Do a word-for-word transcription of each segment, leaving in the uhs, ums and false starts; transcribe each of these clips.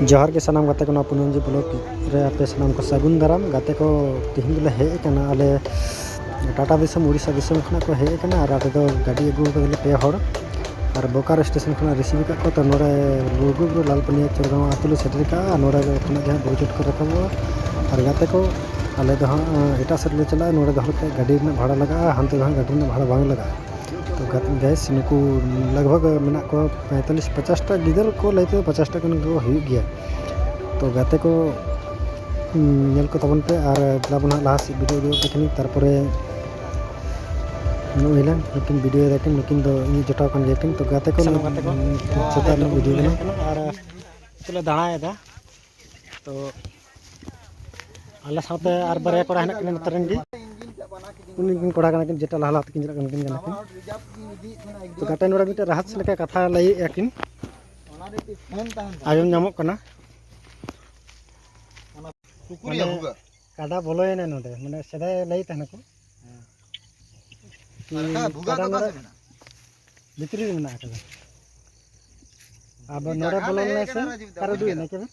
ᱡᱚᱦᱟᱨ ᱜᱮ ᱥᱟᱱᱟᱢ ᱜᱟᱛᱮ ᱠᱚ, ᱱᱚᱣᱟ ᱯᱩᱱᱟᱹᱢᱡᱤ ᱵᱞᱚᱜ ᱨᱮ ᱟᱯᱮ ᱥᱟᱱᱟᱢ ᱠᱚ ᱥᱟᱹᱜᱩᱱ ᱫᱟᱨᱟᱢ᱾ ᱜᱟᱛᱮ ᱠᱚ, ᱛᱤᱦᱤᱧ ᱫᱚᱞᱮ ᱦᱮᱡ ᱟᱠᱟᱱᱟ ᱟᱞᱮ ᱴᱟᱴᱟ ᱫᱤᱥᱚᱢ, ᱩᱲᱤᱥᱥᱟ ᱫᱤᱥᱚᱢ ᱠᱷᱚᱱᱟᱜ ᱠᱚ ᱦᱮᱡ ᱟᱠᱟᱱᱟ ᱟᱨ ᱟᱞᱮ ᱫᱚ ᱜᱟᱹᱰᱤ ᱟᱹᱜᱩ ᱠᱟᱫᱟᱞᱮ ᱯᱮ ᱦᱚᱲ᱾ ᱟᱨ ᱵᱳᱠᱟᱨᱳ ᱥᱴᱮᱥᱚᱱ ᱠᱷᱚᱱᱟᱜ ᱨᱤᱥᱤᱵᱷ ᱟᱠᱟᱫ ᱠᱚᱣᱟ᱾ ᱛᱚ, ᱱᱚᱰᱮ ᱞᱩᱜᱩᱵᱩᱨᱩ ᱞᱟᱞ ᱯᱟᱹᱱᱭᱟᱹ ᱪᱚᱨᱜᱟᱢ ᱟᱹᱛᱩ ᱞᱮ ᱥᱮᱴᱮᱨ ᱠᱟᱜᱼᱟ᱾ ᱱᱚᱰᱮ ᱫᱚ ᱠᱷᱚᱱᱟᱜ ᱜᱮ ᱦᱟᱸᱜ ᱵᱩᱨᱩ ᱪᱚᱴ ᱠᱚ ᱨᱟᱠᱟᱵᱚᱜᱼᱟ᱾ ᱟᱨ ᱜᱟᱛᱮ ᱠᱚ, ᱟᱞᱮ ᱫᱚ ᱦᱟᱸᱜ ᱮᱴᱟᱜ ᱥᱮᱫ ᱞᱮ ᱪᱟᱞᱟᱜᱼᱟ᱾ ᱱᱚᱰᱮ ᱫᱚ ᱦᱚᱲ ᱛᱮ ᱜᱟᱹᱰᱤ ᱨᱮᱱᱟᱜ ᱵᱷᱟᱲᱟ ᱞᱟᱜᱟᱜᱼᱟ, ᱦᱟᱱᱛᱮ ᱫᱚ ᱦᱟᱸᱜ ᱜᱟᱹᱰᱤ ᱨᱮᱱᱟᱜ ᱵᱷᱟᱲᱟ ᱵᱟᱝ ᱞᱟᱜᱟᱜᱼᱟ᱾ ᱛᱚ, ᱜᱟᱛᱮ ᱜᱟᱭᱥ, ᱱᱩᱠᱩ ᱞᱟᱜᱽ ᱵᱷᱟᱜᱽ ᱢᱮᱱᱟᱜ ᱠᱚᱣᱟ ᱯᱚᱸᱭᱛᱟᱞᱞᱤᱥ ᱯᱚᱪᱟᱥ ᱴᱟ ᱜᱤᱫᱟᱹᱨ ᱠᱚ ᱞᱟᱹᱭ ᱛᱮ ᱯᱚᱪᱟᱥ ᱴᱟ ᱜᱟᱱ ᱠᱚ ᱦᱩᱭᱩᱜ ᱜᱮᱭᱟ᱾ ᱛᱚ, ᱜᱟᱛᱮ ᱠᱚ, ᱩᱸ, ᱧᱮᱞ ᱠᱚ ᱛᱟᱵᱚᱱ ᱯᱮ ᱟᱨ ᱫᱮᱞᱟ ᱵᱚᱱ ᱦᱟᱸᱜ ᱞᱟᱦᱟ ᱥᱮᱫ ᱵᱷᱤᱰᱤᱭᱳ ᱩᱫᱩᱜ ᱟᱯᱮ ᱠᱟᱹᱱᱟᱹᱧ᱾ ᱛᱟᱨᱯᱚᱨᱮ ᱱᱚᱜᱼᱚᱭ ᱞᱟᱝ ᱱᱩᱠᱤᱱ ᱵᱷᱤᱰᱤᱭᱳ ᱫᱟᱠᱤᱱ, ᱱᱩᱠᱤᱱ ᱫᱚ ᱤᱧ ᱡᱚᱴᱟᱣ ᱠᱟᱱ ᱜᱮᱭᱟ ᱠᱤᱱ᱾ ᱛᱚ, ᱜᱟᱛᱮ ᱠᱚ, ᱥᱟᱱᱟᱢ ᱜᱟᱛᱮ ᱠᱚ, ᱩᱸ, ᱥᱮᱛᱟᱜ ᱨᱮᱱᱟᱜ ᱵᱷᱤᱰᱤᱭᱳ ᱠᱟᱱᱟ᱾ ᱟᱨ ᱱᱤᱛᱚᱜ ᱞᱮ ᱫᱟᱬᱟᱭᱮᱫᱟ᱾ ᱛᱚ, ᱟᱞᱮ ᱥᱟᱶᱛᱮ ᱟᱨ ᱵᱟᱨᱭᱟ ᱠᱚᱲᱟ ᱦᱮᱱᱟᱜ ᱠᱤᱱᱟ ᱱᱚᱛᱮ ᱨᱮᱱ ᱜᱮ᱾ ᱩᱱᱤ ᱠᱤᱱ ᱠᱚᱲᱟ ᱠᱟᱱᱟ ᱠᱤᱱ, ᱡᱮᱴᱟ ᱞᱟᱦᱟ ᱞᱟᱦᱟ ᱛᱮᱠᱤᱱ ᱪᱟᱞᱟᱜ ᱠᱟᱱᱟ, ᱩᱱᱠᱤᱱ ᱠᱟᱱᱟ ᱠᱤᱱ᱾ ᱛᱚ, ᱜᱟᱛᱮ ᱱᱚᱰᱮ ᱢᱤᱫᱴᱮᱱ ᱨᱟᱦᱟᱥ ᱞᱮᱠᱟ ᱠᱟᱛᱷᱟ ᱞᱟᱹᱭᱮᱫᱼᱟ ᱠᱤᱱ, ᱟᱸᱡᱚᱢ ᱧᱟᱢᱚᱜ ᱠᱟᱱᱟ᱾ ᱥᱩᱠᱨᱤᱭᱟ ᱢᱟᱱᱮ ᱵᱷᱩᱜᱟᱹᱜ᱾ ᱠᱟᱰᱟ ᱵᱚᱞᱚᱭᱮᱱᱟ ᱱᱚᱰᱮ, ᱢᱟᱱᱮ ᱥᱮᱫᱟᱭ ᱞᱟᱹᱭ ᱛᱟᱦᱮᱱᱟᱠᱚ᱾ ᱦᱮᱸ᱾ ᱠᱤ ᱟᱨ ᱚᱠᱟ ᱵᱷᱩᱜᱟᱹᱜ ᱠᱟᱰᱟ ᱫᱚ ᱚᱠᱟ ᱱᱚᱰᱮ ᱥᱮᱫ ᱢᱮᱱᱟᱜᱼᱟ? ᱵᱷᱤᱛᱨᱤ ᱨᱮ ᱢᱮᱱᱟᱜ ᱟᱠᱟᱫᱟ᱾ ᱟᱫᱚ ᱩᱱᱤ ᱱᱚᱰᱮ ᱡᱟᱭᱜᱟ ᱵᱚᱞᱚ ᱞᱮᱱᱟᱭ ᱥᱮ ᱡᱟᱦᱟᱸ ᱨᱮ ᱚᱠᱟᱨᱮ ᱩᱰᱩᱠ ᱮᱱᱟ ᱠᱮᱫᱟ?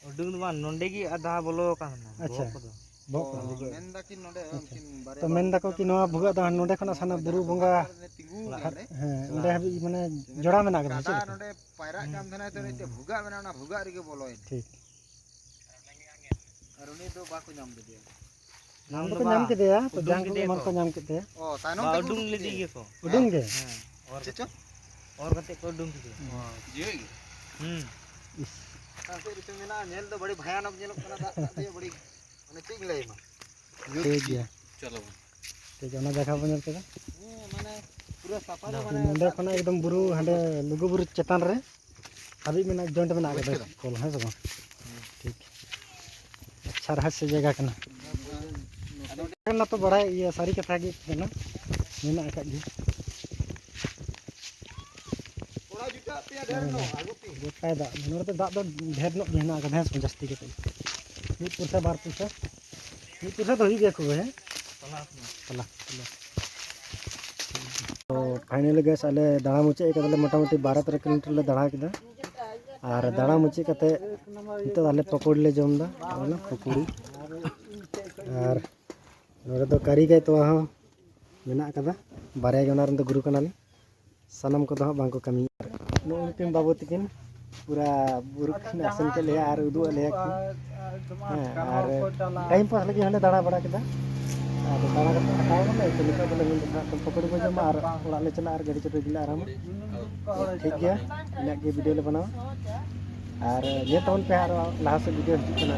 ᱩᱰᱩᱠ ᱫᱚ ᱵᱟᱝ, ᱱᱚᱰᱮ ᱜᱮ ᱟᱫᱷᱟ ᱵᱚᱞᱚ ᱟᱠᱟᱱᱟ, ᱟᱪᱪᱷᱟ᱾ ᱵᱚᱦᱚᱜ ᱠᱚᱫᱚ᱾ ᱵᱚᱦᱚᱜ ᱠᱚᱫᱚ᱾ ᱚ, ᱵᱷᱩᱜᱟᱹᱜ᱾ ᱢᱮᱱᱫᱟ ᱠᱤᱱ ᱱᱚᱰᱮ ᱟᱪᱪᱷᱟ᱾ ᱩᱱᱠᱤᱱ ᱵᱟᱨᱭᱟ ᱛᱚ ᱵᱟᱹᱦᱩ ᱢᱮᱱ ᱫᱟᱠᱚ ᱠᱤᱱ ᱠᱤ ᱱᱚᱣᱟ ᱵᱷᱩᱜᱟᱹᱜ ᱫᱚ ᱱᱚᱰᱮ ᱠᱷᱚᱱᱟᱜ ᱥᱟᱱᱟ ᱵᱩᱨᱩ ᱵᱚᱸᱜᱟ ᱛᱤᱸᱜᱩ ᱟᱠᱟᱱ ᱨᱮ᱾ ᱦᱮᱸ, ᱚᱸᱰᱮ ᱦᱟᱹᱵᱤᱡ ᱢᱟᱱᱮ ᱡᱚᱲᱟᱣ ᱢᱮᱱᱟᱜ ᱠᱟᱫᱟ, ᱪᱮᱫ ᱠᱟᱰᱟ ᱞᱮᱠᱟ? ᱱᱚᱰᱮ ᱯᱟᱭᱨᱟᱜ ᱠᱟᱱ ᱛᱟᱦᱮᱱᱟ, ᱛᱚ ᱢᱤᱫᱴᱮᱡ ᱵᱷᱩᱜᱟᱹᱜ ᱢᱮᱱᱟᱜᱼᱟ, ᱚᱱᱟ ᱵᱷᱩᱜᱟᱹᱜ ᱨᱮᱜᱮ ᱵᱚᱞᱚᱭᱮᱱᱟ᱾ ᱴᱷᱤᱠ᱾ ᱟᱨ ᱩᱱᱤ ᱫᱚ ᱵᱟᱠᱚ ᱧᱟᱢ ᱞᱮᱫᱮᱭᱟ᱾ ᱧᱟᱢ ᱫᱚᱠᱚ ᱧᱟᱢ ᱠᱮᱫᱮᱭᱟ, ᱛᱚ ᱩᱰᱩᱝ ᱡᱟᱦᱟᱸ ᱠᱚ ᱠᱮᱫᱮᱭᱟ ᱮᱢᱟᱱ ᱠᱚ᱾ ᱠᱚ ᱧᱟᱢ ᱠᱮᱫ ᱛᱟᱭᱟ᱾ ᱚ, ᱛᱟᱭᱱᱚᱢ ᱵᱟ, ᱛᱮᱠᱚ ᱩᱰᱩᱝ ᱩᱰᱩᱝ ᱞᱮᱫᱮ ᱠᱮᱫᱮᱭᱟ᱾ ᱜᱮᱭᱟ ᱠᱚ᱾ ᱩᱰᱩᱝ ᱜᱮ? ᱦᱮᱸ, ᱚᱨ ᱪᱮᱫ ᱠᱟᱛᱮ᱾ ᱪᱚ? ᱚᱨ ᱠᱟᱛᱮ ᱠᱚ ᱩᱰᱩᱝ ᱠᱮᱫᱮᱭᱟ᱾ ᱚ, ᱡᱤᱣᱮᱫ ᱜᱮ? ᱦᱩᱸ᱾ ᱤᱥ᱾ ᱚᱠᱟ ᱥᱮᱫ ᱨᱮᱪᱚ ᱢᱮᱱᱟᱜᱼᱟ, ᱧᱮᱞ ᱫᱚ ᱵᱟᱹᱲᱤ ᱵᱷᱟᱭᱟᱱᱚᱠ ᱧᱮᱞᱚᱜ ᱠᱟᱱᱟ, ᱫᱟᱜ, ᱫᱟᱜ ᱛᱮ ᱵᱟᱹᱲᱤ, ᱢᱟᱱᱮ ᱪᱮᱫ ᱤᱧ ᱞᱟᱹᱭ ᱟᱢᱟ? ᱴᱷᱤᱠ ᱜᱮᱭᱟ᱾ ᱪᱚᱞᱚ ᱵᱚᱱ᱾ ᱴᱷᱤᱠ ᱜᱮᱭᱟ, ᱚᱱᱟ ᱡᱟᱭᱜᱟ ᱵᱚᱱ ᱧᱮᱞ ᱠᱮᱫᱟ᱾ ᱦᱮᱸ, ᱢᱟᱱᱮ ᱯᱩᱨᱟᱹ ᱥᱟᱯᱷᱟ ᱜᱮ, ᱢᱟᱱᱮ ᱱᱚᱸᱰᱮ ᱫᱟᱜ ᱠᱷᱚᱱᱟᱜ ᱮᱠᱫᱚᱢ ᱵᱩᱨᱩ, ᱦᱟᱸᱰᱮ ᱞᱩᱜᱩ ᱵᱩᱨᱩ ᱪᱮᱛᱟᱱ ᱨᱮ ᱦᱟᱹᱵᱤᱡ ᱢᱮᱱᱟᱜᱼᱟ, ᱡᱚᱭᱮᱱᱴ ᱢᱮᱱᱟᱜ ᱵᱩᱡᱽ ᱠᱟᱫᱟ ᱠᱮᱫᱟ᱾ ᱠᱚᱞ, ᱦᱮᱸ ᱥᱮ ᱵᱟᱝ? ᱦᱮᱸ᱾ ᱴᱷᱤᱠ᱾ ᱟᱪᱪᱷᱟ, ᱨᱚᱦᱚᱥᱭᱚ ᱡᱟᱭᱜᱟ ᱠᱟᱱᱟ᱾ ᱚᱱᱟ ᱛᱚ ᱵᱟᱲᱟᱭ ᱤᱭᱟᱹ ᱥᱟᱹᱨᱤ ᱠᱟᱛᱷᱟ ᱜᱮ ᱠᱟᱱᱟ, ᱢᱮᱱᱟᱜ ᱟᱠᱟᱫ ᱜᱮ᱾ ᱜᱚᱴᱟᱭ ᱫᱟᱜ, ᱱᱚᱰᱮ ᱫᱚ ᱫᱟᱜ ᱫᱚ ᱰᱷᱮᱨ ᱧᱚᱜ ᱜᱮ ᱦᱮᱱᱟᱜ ᱟᱠᱟᱫᱟ, ᱦᱮᱸ ᱥᱮ ᱵᱟᱝ? ᱡᱟᱹᱥᱛᱤ ᱠᱟᱛᱮ ᱢᱤᱫ ᱯᱚᱭᱥᱟ, ᱵᱟᱨ ᱯᱚᱭᱥᱟ, ᱢᱤᱫ ᱯᱚᱭᱥᱟ ᱫᱚ ᱦᱩᱭᱩᱜ ᱜᱮᱭᱟ ᱠᱷᱩᱵ, ᱦᱮᱸ? ᱛᱟᱞᱟ, ᱛᱟᱞᱟ᱾ ᱛᱚ, finally guys, ᱟᱞᱮ ᱫᱟᱬᱟ ᱢᱩᱪᱟᱹᱫ ᱠᱟᱫᱟᱞᱮ, ᱢᱚᱴᱟᱢᱩᱴᱤ ᱵᱟᱨᱚ ᱛᱮᱨᱚ ᱠᱤᱞᱳᱢᱤᱴᱟᱨ ᱞᱮ ᱫᱟᱬᱟ ᱠᱮᱫᱟ᱾ ᱟᱨ ᱫᱟᱬᱟ ᱢᱩᱪᱟᱹᱫ ᱠᱟᱛᱮ ᱱᱤᱛᱚᱜ ᱟᱞᱮ ᱯᱚᱠᱳᱲᱤ ᱞᱮ ᱡᱚᱢ ᱮᱫᱟ᱾ ᱚᱱᱟ ᱯᱚᱠᱳᱲᱤ᱾ ᱟᱨ ᱱᱚᱰᱮ ᱫᱚ ᱠᱟᱨᱤ ᱜᱟᱭ ᱛᱚᱣᱟ ᱦᱚᱸ ᱢᱮᱱᱟᱜ ᱠᱟᱫᱟ᱾ ᱵᱟᱨᱭᱟ ᱜᱮ, ᱚᱱᱟ ᱨᱮᱱ ᱫᱚ ᱜᱩᱨᱩ ᱠᱟᱱᱟᱞᱮ᱾ ᱥᱟᱱᱟᱢ ᱠᱚᱫᱚ ᱦᱟᱸᱜ ᱵᱟᱝᱠᱚ ᱠᱟᱹᱢᱤᱭᱟ᱾ ᱱᱩᱠᱤᱱ ᱵᱟᱹᱵᱩ ᱛᱟᱹᱠᱤᱱ ᱯᱩᱨᱟ ᱵᱩᱨᱩ ᱠᱤᱱ ᱟᱥᱮᱱ ᱠᱮᱫ ᱞᱮᱭᱟ ᱟᱨ ᱩᱫᱩᱜ ᱟᱫ ᱞᱮᱭᱟ ᱠᱤᱱ᱾ ᱦᱮᱸ, ᱟᱨ ᱴᱟᱭᱤᱢ ᱯᱟᱥ ᱞᱟᱹᱜᱤᱫ ᱦᱚᱸᱞᱮ ᱫᱟᱬᱟ ᱵᱟᱲᱟ ᱠᱮᱫᱟ᱾ ᱟᱫᱚ ᱫᱟᱬᱟ ᱠᱟᱛᱮ ᱛᱷᱟᱠᱟᱣ ᱱᱟᱞᱮ, ᱛᱚ ᱱᱤᱛᱚᱜ ᱫᱚᱞᱮ ᱢᱮᱱ ᱫᱟ ᱯᱚᱠᱳᱲᱤ ᱵᱚ ᱡᱚᱢᱟ ᱟᱨ ᱚᱲᱟᱜ ᱞᱮ ᱪᱟᱞᱟᱜᱼᱟ ᱟᱨ ᱜᱟᱹᱰᱤ ᱪᱟᱹᱵᱤ ᱜᱮᱞᱮ ᱟᱨᱟᱢᱟ᱾ ᱴᱷᱤᱠ ᱜᱮᱭᱟ, ᱤᱱᱟᱹᱜ ᱜᱮ ᱵᱷᱤᱰᱤᱭᱳ ᱞᱮ ᱵᱮᱱᱟᱣᱟ᱾ ᱟᱨ ᱧᱮᱞ ᱛᱟᱵᱚᱱ ᱯᱮ ᱟᱨᱚ ᱞᱟᱦᱟ ᱥᱮᱫ ᱵᱷᱤᱰᱤᱭᱳ ᱦᱤᱡᱩᱜ ᱠᱟᱱᱟ᱾